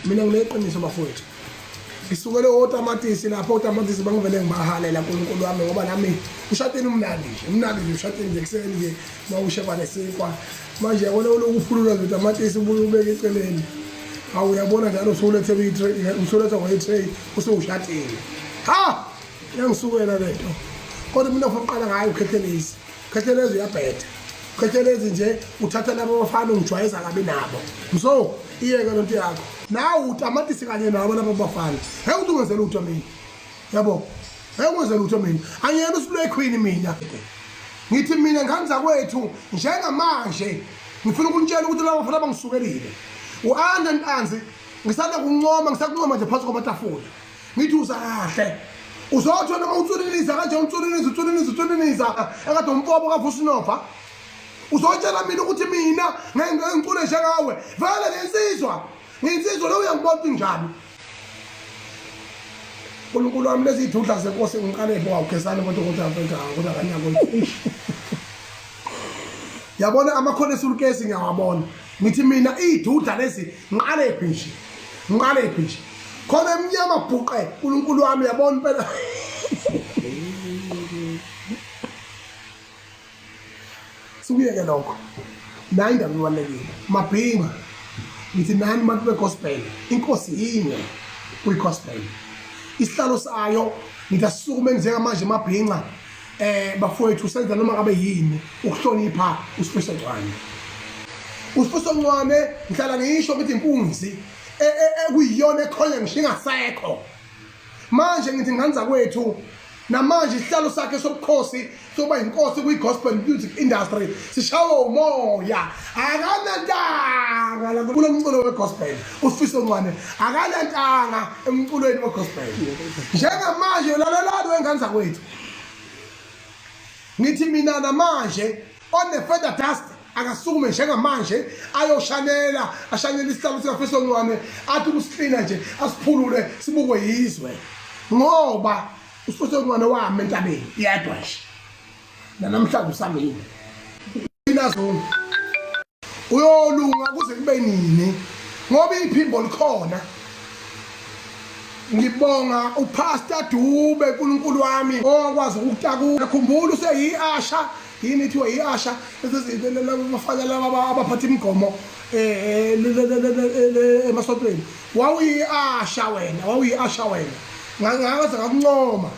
Mina ngineqiniso bafowethu. Ngisukele otamatisi lapho otamatisi bangivele ngibahalela uNkulunkulu wami ngoba nami ushatini umnandi nje umnandi nje ushatini nje ekuseni nje mawusheba nesinkwa manje yabona uloku uphulula nje utamatisi ubuye ubeke eceleni hawu uyabona njalo usulethe kwi-tray usuletha ngwe-tray usuwushatini ha yangisukela le nto kodwa mina ngifuna ukuqala ngayo ukhethelezi ukhethelezi uyabheda ukhethelezi nje uthatha laba bafana ungijwayeza kabi nabo so iyeke lento yakho nawe utamatisi kanye nabo laba bafana ngeke ukuthi ungenze lutho mina yabo ngeke ungenze lutho mina angiyena uSlay Queen mina ngithi mina ngane zakwethu njengamanje ngifuna ukunitshela ukuthi laba bafana bangisukelile u-anda ntanzi ngisanda kuncoma ngisakuncoma nje phansi kwamatafula ngithi uza kahle uzothi wena uma utsuniniza kanje utsuniniza utsuniniza utsuniniza ekade umfobo kavusinova uzotshela mina ukuthi mina ngeke ngicule njengawe vele nginsizwa nginsizwa lo uyangibona ukuthi njani uNkulunkulu wami lezi idudla zenkosi ngiqale pho wawugezani kodwa kodwa kodwa kodwa kanyako yabona amakhono esulukesi ngiyawabona ngithi mina idudla lezi ngiqale phi nje ngiqale phi nje khona emnyama bhuqe uNkulunkulu wami yabona impela sikuyeke lokho nayi indaba ibalulekile mabhinca ngithi nani bantu begospel inkosi yinye kwi-gospel isihlalo sayo ngithi asisukume njengamanje mabhinca eh bafowethu senza noma ngabe yini ukuhlonipha uSifiso Ncwane uSifiso Ncwane ngihlala ngisho ukuthi inkunzi e, e, ekuyiyona ekhonya ngisho ingasekho manje ngithi ngane zakwethu namanje isihlalo sakhe sobukhosi sokuba yinkosi kwi-gospel music industry sishawa umoya akanantanga la kulo mculo we-gospel uSifiso Ncwane akanantanga emculweni we-gospel njengamanje lalelani wengane zakwethu ngithi mina namanje on the further dust akasukume njengamanje ayoshanela ashanyele isihlalo sikaFiso Ncwane athi ukusiklina nje asiphulule sibukwe yizwe ngoba uSifiso Ncwane wami entabeni yedwa nje nanamhlanje usamile inazo uyolunga kuze kube nini ngoba iphimbo likhona ngibonga uPastor Dube uNkulunkulu wami owakwazi ukutakula khumbula useyi-asha yini ithiwa yi-asha lezi bafana laba abaphatha imigomo eh, eh, emasontweni wawuyi-asha wena wawuyi-asha wena ngaze ngakuncoma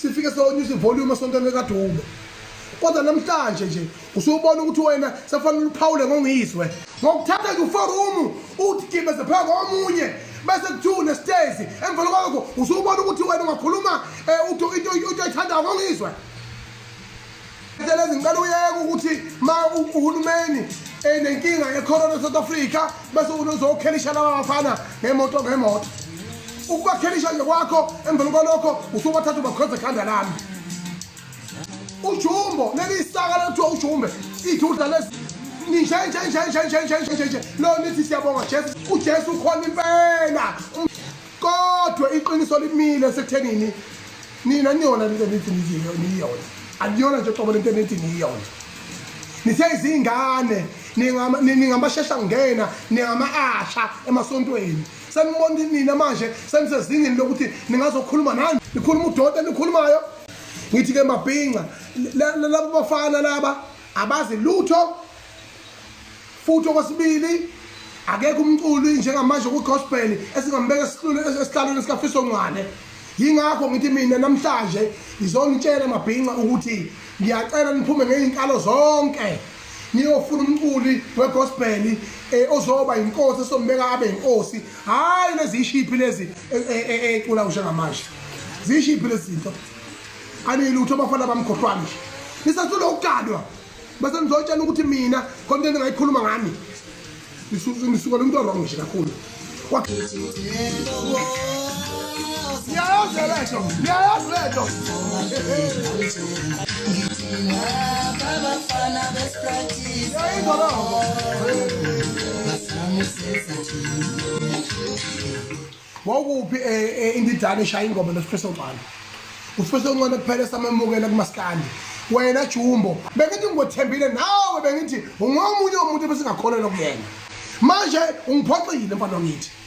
sifike sonyusa ivolume esontweni likaDube kodwa namhlanje nje usubona ukuthi wena sefanele uphawule ngongizwe ngokuthatha nje uforumu uthi gibeze phezu komunye bese kuthiwa unesitezi emveni kwalokho usubona ukuthi wena ungakhuluma um into into oyithandayo ngongizwe lezi ngicela uyeke ukuthi ma uhulumeni enenkinga yecorona eSouth Africa bese uzokhelisha laba bafana ngemoto ngemoto ukubakhelisha nje kwakho emveni kwalokho usubathatha ubakhonza ekhanda lami ujumbo leli isaka lethiwa ujumbe idudla lesi ninje nje nje nje nje nje nje nje lo nithi siyabonga Jesu uJesu ukhona impela kodwa iqiniso limile sekuthenini nina niyona lento nithi niyona akuyona nje qobo lento nithi niyona nithe izingane ningamashesha ngena ningama-asha emasontweni senibona nina manje senisezingeni lokuthi ningazokhuluma nani nikhuluma udoti enikhulumayo ngithi ke mabhinca laba bafana laba abazi lutho futhi okwesibili akekho umculi njengamanje kwi-gospel esingambeka esihlalweni sikafiso ncwane yingakho ngithi mina namhlanje ngizonitshela mabhinca ukuthi ngiyacela niphume ngey'nkalo zonke niyofuna umculi wegospel eh, ozoba inkosi esombeka abe inkosi hayi lezi ishiphi lezi ecula eh, eh, njengamanje zishiphi lezi zinto anilutho abafana bamkhohlwane nje nisathula ukugadwa bese nizotshela ukuthi mina khona into engingayikhuluma ngami nisuka lo muntu wrong nje kakhulu niyayazi lento niyayazi lento yayizwa lokho wawukuphi eh, eh, indidane eshaya ingoma noSifiso Ncwane uSifiso Ncwane kuphela esamemukela kumaskandi wena Jumbo bengithi ngikwethembile nawe bengithi ungomunye umuntu ebesingakholelwa kuyena manje ungiphoxile mfana wangithi.